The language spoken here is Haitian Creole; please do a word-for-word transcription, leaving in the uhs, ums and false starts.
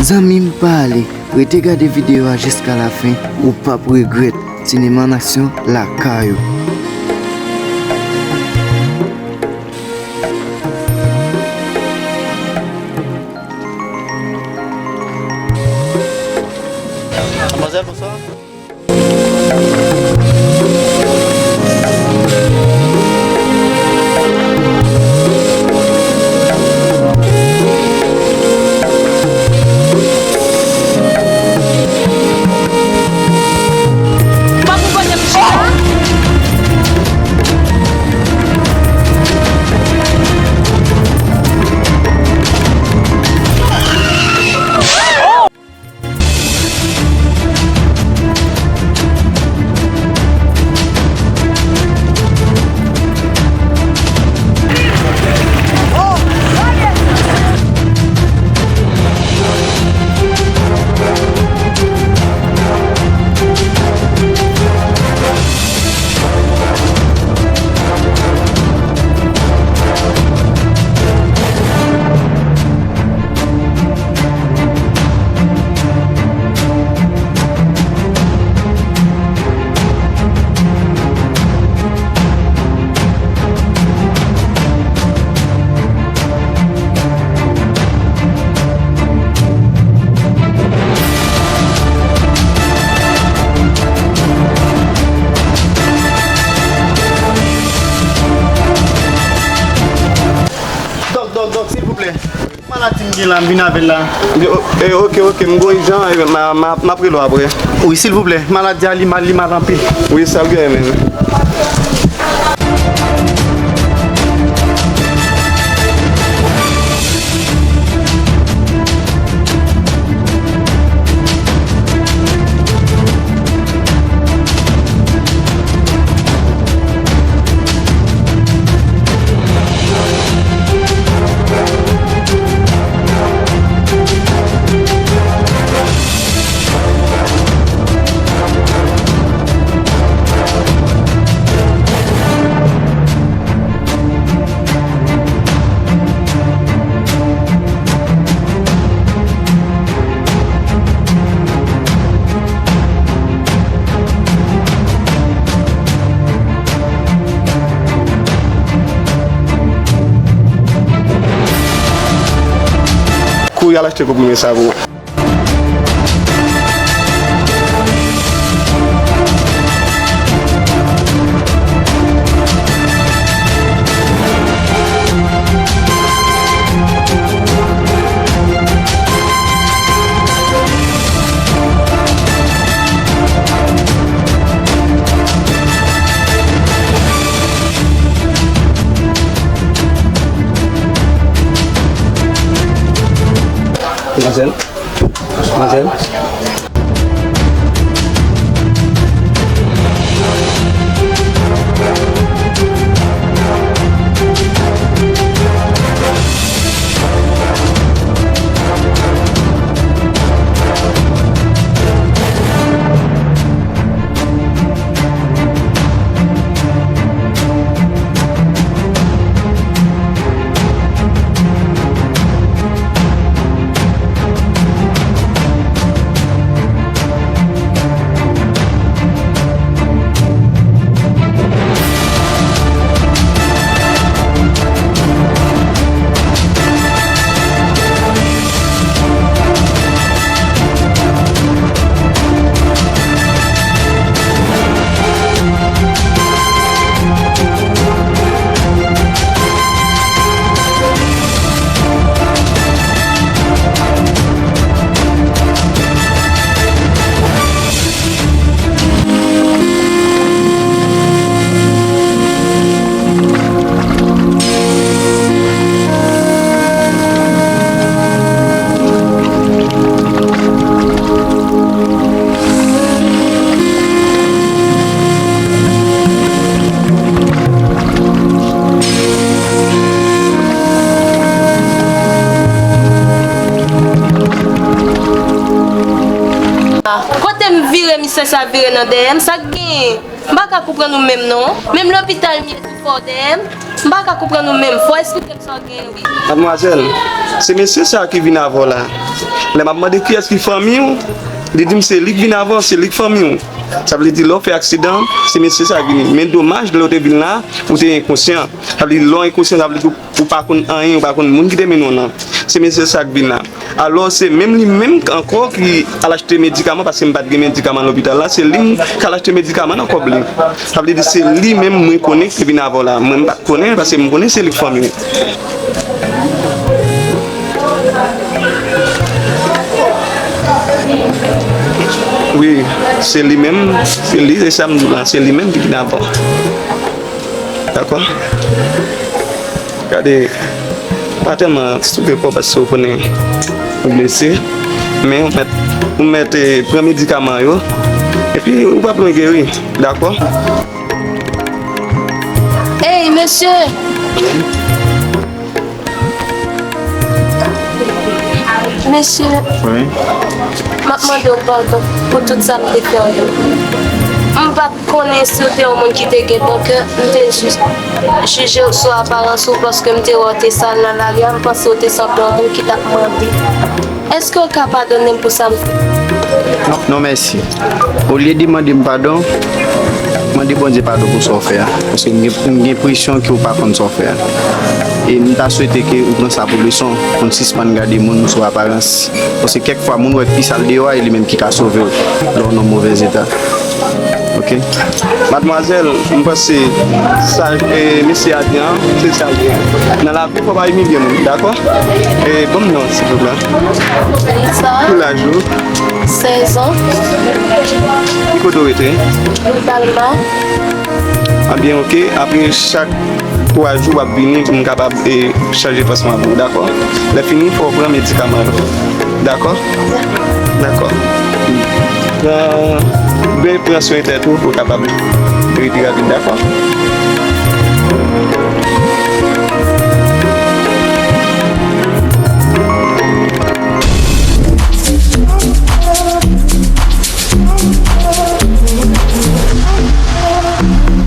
Zanmi m, pa ale, rete gade videyo a jiska lafen, ou p ap regrèt. Sinema an aksyon lakay ou. Manmzèl, bonswa. Dòk, dòk, dòk, silvouplè. Maladi m gen la, m vin avè l la. Yo, eh, ok, ok, m gon ijan, eh, m a, m a, m ap rele w apre. Wi, silvouplè, maladi a li mal, li mal anpil. Wi, sa l gen menm. Kouri al achte konprime sa pou mwen. Manzèl. Manzèl. Kote m vire, misye sa vire nan dèyè m, sa k genyen? M pa ka konprann ou menm non. Menm lopital m ye tou fò dèyè m. M pa ka konprann ou menm. Fò w esplike m sa w genyen wi. Madmwazèl, se mesye sa ki vin avè w la. Lè m ap mande kiyès ki fanmi w, li di m se li k vin avè w, se li k fanmi w. Sa vle di lè w fè aksidan, se mesye sa k vini. Men domaj lè w te vin la, ou te enkonsyan. Sa vle di lè w enkonsyan, sa vle di ou pa konn anyen, ou pa konn moun ki te mennen w nan. Se mesye sa k vin la. Alò, se menm li menm ankò ki al achte medikaman, paske m pa t gen medikaman lopital la, se li m k al achte medikaman nan kòb li. Sa vle di se li menm mwen konnen ki te vin avè w la. Mwen m pa t konnen, paske m konnen se li k fanmi w. Wi, se li menm, se li, se sa m di w la, se li menm ki vin avè w. Dakò? Gade, pa tèlman souke kò paske w konnen ou blese, men ou mèt, ou mèt, eh, pran medikaman yo, epi ou p ap lwen geri, dakò? Ey, mesye! Mesye, wi, m ap mande w padon pou tout sa m te fè w yo. M pa t konnen si w te yon moun ki te gen bon kè, m te jis jije w sou aparans ou paske m te wè w te sal nan lari a, m panse w te sanble yon moun ki t ap mande. Èske w ka padone m pou sa m fè? Non, non, mèsi. Olye de mande m padon, mande Bondye padon pou sa w fè a. Paske m gen, m gen enpresyon ke w pa konn sa w fè a. E m ta swete ke ou pran sa pou leson, konn sispann gade moun sou aparans. Paske kèk fwa moun wè k pi sal deyò a, e li menm ki ka sove w lè w nan movèz eta. Ok. Madmwazèl, m panse sa, eh, mesye a di an, se sa l ye. Nan lavi, fò w pa imilye moun, dakò? Eh, ban m non, silvouplè. Melissa. Ki laj ou? Sèz an. Ki kote w rete? Rue Palma. Anbyen, ok. Apre chak twa jou w ap vini pou m kapab, eh, chanje pansman pou ou, dakò? Lè fini, fò w pran medikaman yo. Dakò? Dakò. Pran, byen pran swen tèt ou pou w kapab geri pi rapid, dakò?